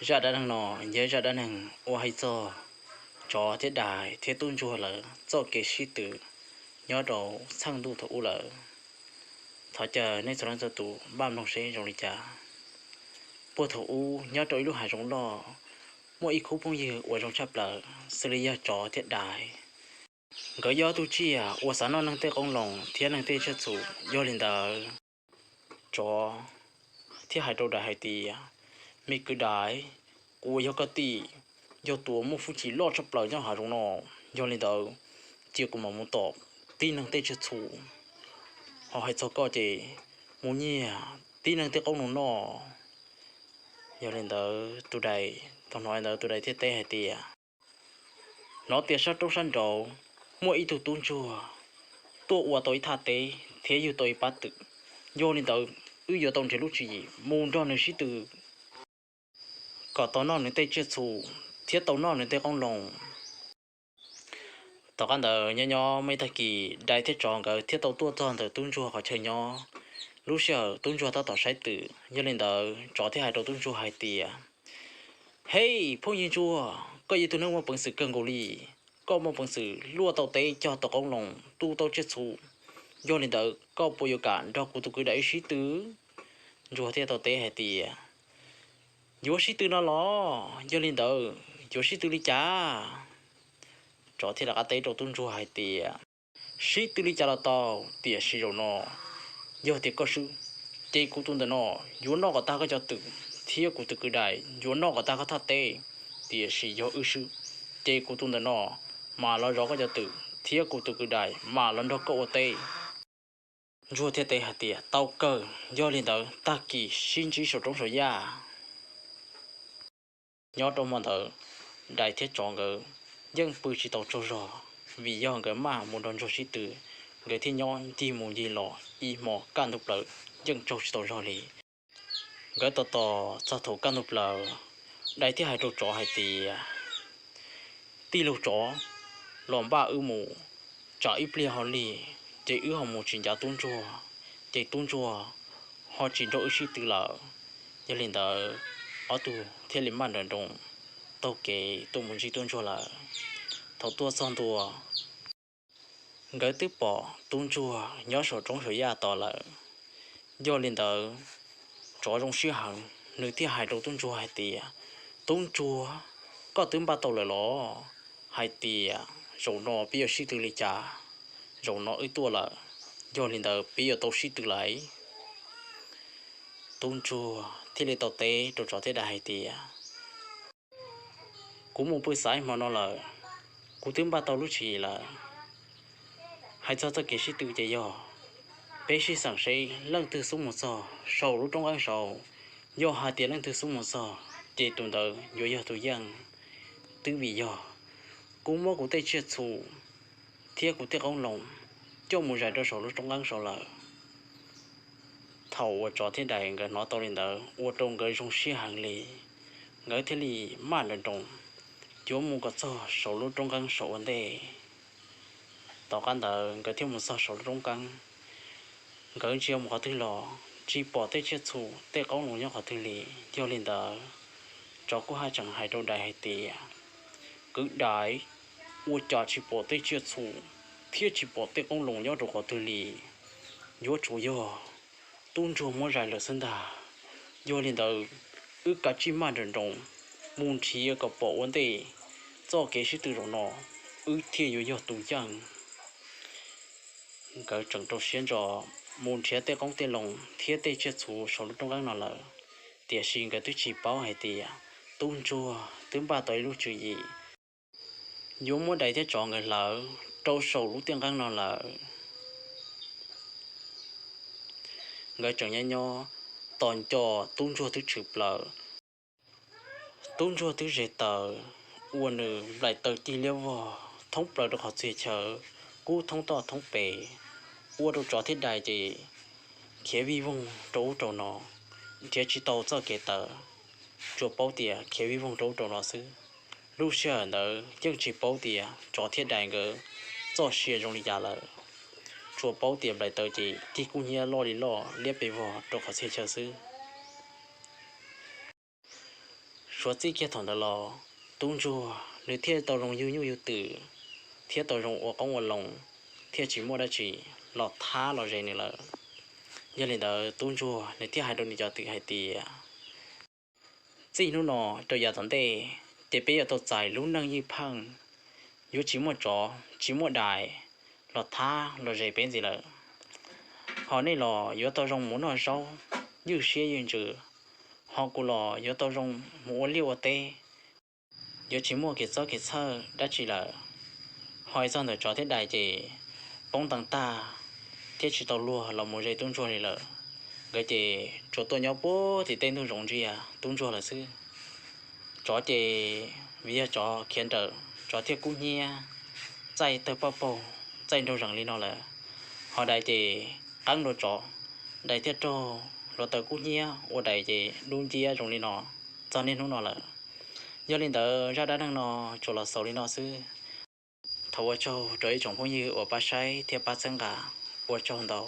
Zaj dab neeg no yog zaj dab neeg uas hais txog tsov thiab dais thiab tub ntsuag lawv txoj kev sib tw nyob rau txheej ntuj thaum ub lawm. Thov caw nej txhua leej txhua tus npaj mloog seb zoo li cas. Puag thaum ub nyob rau ib lub hav zoov loj, muaj ib khub phooj ywg uas zoo tshaj plaws xws li yog tsov thiab dais. Nkawd yog ob tug tsiaj uas xav noj neeg tej qoob loo thiab neeg tej tsiaj txhu. Yog li ntawd, tsov thiaj hais rau dais hais tias, me kwv dais, kuv uas yog koj tij, yog tus uas muaj hwj chim loj tshaj plaws nyob hav zoov no. Yog li ntawd, cia kuv mam mus tom tib neeg tej tsiaj txhu, ho hais txog koj ces mus nyiag tib neeg tej qoob loo noj. Yog li ntawd tus dais, thaum hnov li ntawd tus dais thiaj teb hais tias, hnov tias sab roob sab nraud muaj ib tug tub ntsuag tuaj ua tau ib thaj teb thiab yug tau ib pab twm. Yog li ntawd, wb yuav tau nrhiav lub tswv yim mus nrog nws sib tw kom tau noj nws tej tsiaj txhu thiab tau noj nws tej qoob loo. Tom qab ntawd nyob nyob muaj ib tag kis dais thiab tsov nkawd thiaj tau tuaj txog ntawm tub ntsuag qhov chaw nyob. Lub sij hawm tub ntsuag tab tom saib twm, yog li ntawd tsov thiaj hais rau tub ntsuag hais tias, hej phooj ywg ntsuag, koj yog ib tug neeg muaj peev xwm kawg nkaus li. Koj muaj peev xwm luaj tau teb, cog tau qoob loo, tu tau tsiaj txhu. Yog li ntawd koj puas yuav kam nrog kuv tus kwv dais wb sib tw? Ntsuag thiaj tau teb hais tias, yuav sib tw no los? Yog li ntawd yuav sib tw li cas? Tsov thiaj rov qab teb rau tub ntsuag hais tias, sib tw li cas los tau, tiam sis zaum no yog tias koj swb, ces kuv tus ntawm no yuav noj kom tag koj cov twm thiab kuv tus kwv dais yuav noj kom tag koj thaj teb. Tiam sis yog wb swb, ces kuv tus ntawm no mam los zov koj cov twm thiab kuv tus kwv dais mam los nrog koj ua teb. Ntsuag thiaj teb hais tias, tau kawg, yog li ntawd tag kis sib ntsib saum roob saum yaj. Nyob rau hmo ntawd, dais thiab tsov nkawd yeej pw tsis tau tsaug zog, vim yog nkawd maj mus nrog ntsuag sib tw, nkawd thiaj nyob ncig mus ncig los ib hmo kaj ntug plaws yeej tsaug tsis tau zog li. Nkawd tos tos txog thaum kaj ntug plaws, dais thiaj hais rau tsov hais tias, tij laug tsov, los npaj wb mus, tsam ib pliag ho lig ces wb ho mus tsis ncav tub ntsuag, ces tub ntsuag ho tsis nrog wb sib tw lawm. Yog li ntawd, ob tug thiaj li maj nrawm nroos taug kev tuaj mus ntsib tub ntsuag lawm. Thaum tuaj txog ntua, nkawd twb pom tub ntsuag nyob saum roob saum yaj tos lawm. Yog li ntawd, tsov zoo siab heev, nws thiaj hais rau tub ntsuag hais tias, tub ntsuag, koj twb npaj tau lawm los? Hais tias zaum no peb yuav sib tw li cas? Zaum no wb tuaj lawm, yog li ntawd peb yuav tau sib tw lawm. Tub ntsuag thiaj li tau teb rau tsov thiab dais hais tias, kuv mus pw xaiv hmo no lawm, kuv twb npaj tau lub tswv yim lawm. Hais txog txoj kev sib tw ces yog peb sib xeem seb leej twg xub mus txog saum lub roob nqeeb saud. Yog hais tias leej twg xub mus txog, ces tus ntawd yuav yog tus yeej. Twb vim yog kuv muab kuv tej tsiaj txhu thiab kuv tej qoob loo coj mus zais rau saum lub roob nqeeb saud lawm. Thaum uas tsov thiab dais nkawd hnov tau li ntawd ua rau nkawd zoo siab heev li. Nkawd thiaj li maj nrawm nroos yuav mus kom txog saum lub roob nqeeb saud ua ntej. Tom qab ntawd nkawd thiaj mus txog saum lub roob nqeeb. Nkawd ntsia mus qhov twg los tsis pom tej tsiaj txhu tej qoob loo nyob qhov twg li. Yog li ntawd, tsov kuj haj tseem hais rau dais hais tias, kwv dais, ua cas tsis pom tej tsiaj txhu thiab tsis pom tej qoob loo nyob rau qhov twg li? Yuav tsum yog tub ntsuag muab zais lawm xwb ntag. Yog li ntawd, wb kav tsij maj nrawm nroos mus nrhiav kom pom ua ntej, txoj kev sib tw zaum no wb thiaj yuav yog tus yeej. Nkawd tseem rau siab ntso mus nrhiav tej qoob tej loo thiab tej tsiaj txhu saum lub roob nqeeb no lawm, tiam sis nkawd twb tsis paub hais tias tub ntsuag twb npaj tau ib lub tswv yim yuav muab dais thiab tsov nkawd hlawv rau saum lub tiaj nqeeb no lawm. Nkawd tseem nyob nyob tos nco tub ntsuag twb tshwm plaws. Tub ntsuag twb ze taws, ua nws nplaim taws cig liab vog thoob plaws rau qhov txhia chaw, kub thoob toj thoob pes, ua rau tsov thiab dais ces khiav vij voog rau ub rau no, nrhiav tsis tau txoj kev tawm, tsuas paub tias khiav vij voog rau ub rau no xwb. Lub sij hawm ntawd yeej tsis paub tias tsov thiab dais nkawd txoj sia zoo li cas lawm, tsuas paub tias nplaim taws ces cig kub hnyiab loj li loj liab pes vog rau qhov txhia chaw xwb. Tsuas txij kiag thaum ntawd los, tub ntsuag nws thiaj tau zoo yug nyuj yug twm, thiab tau zoo ua qoob ua loo, thiaj tsis muaj dab tsi los thab los zes nws lawm. Yog li ntawd tub ntsuag nws thiaj hais rau nws cov twm hais tias, txij hnub no rau yav tom ntej, ces peb yuav tau txais lub neej ywj pheej, yuav tsis muaj tsov tsis muaj dais los thab los zes peb ntxiv lawm. Ho nej los yuav tau zoo mus noj zaub ywj siab ywj ntsws, ho kuv los yuav tau zoo mus ua liaj ua teb, yuav tsis muaj kev txob kev txhawj dab tsi lawm. Ho txog ntawm tsov thiab dais ces poob ntees tag, thiab tsis tau luag los mus ze tub ntsuag li lawm. Nkawd ces tsuas tuaj nyob puag tim tej ntug zoov ntsia tub ntsuag lawm xwb. Tsov ces vim yog tsov khiav nrawm, tsov thiaj kub hnyiab, txaij tawg paj paug, txaij nraug zees li no lawm. Ho dais ces qeeb dua tsov, dais thiaj raug hluav taws kub hnyiab ua dais ces dub nciab zoo li no txog niaj hnub no lawm. Yog li ntawd zaj dab neeg no tsuas los xaus li no xwb. Thov ua tsaug rau ib tsoom phooj ywg uas pab saib thiab pab txhawb nqa, ua tsaug ntau.